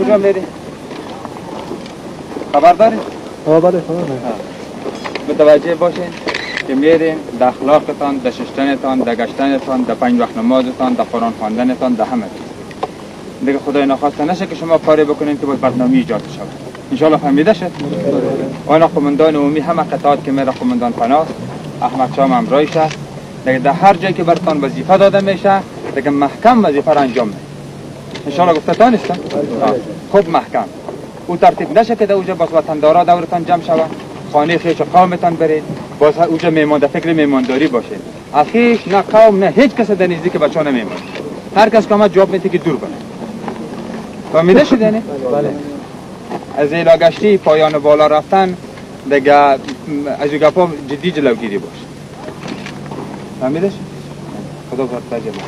کجا میری؟ خبر داری؟ بله خبر دارم. متوجه باشین که میرین در اخلاقتان، در ششتنتان، در گشتنتان، در پنج وقت نمازتان، در قرآن خواندنتان، در همه چیز. دیگه خدای نخواسته نشه که شما کاری بکنین که باز بدنامی ایجاد شود. انشالله فهمیده شد؟ آن قماندان عمومی همه قطعات که میره قماندان پناست، احمد شاه همراهش است. دیگه در هر جایی که برتان وظیفه داده میشه دیگه محکم وظیفه را انجام میده. انشالله گفته تانستم؟ خوب محکم. او ترتیب نشه که در اوجا باز وطندارا دورتان جمع شود، خانه خویش و قومتان برید، باز اوجا میمان در فکر میمانداری باشید. از خویش نه قوم نه هیچ کس در نزدیک بچه‌ها نمیماند. هر کس که آمد جواب میده که دور بره. فهمیده شد یعنی؟ بله. از ایلاگشتی پایان بالا رفتن دیگه از این گپا جدی جلوگیری باشه. فهمیده شد؟ خدا بر تجربه.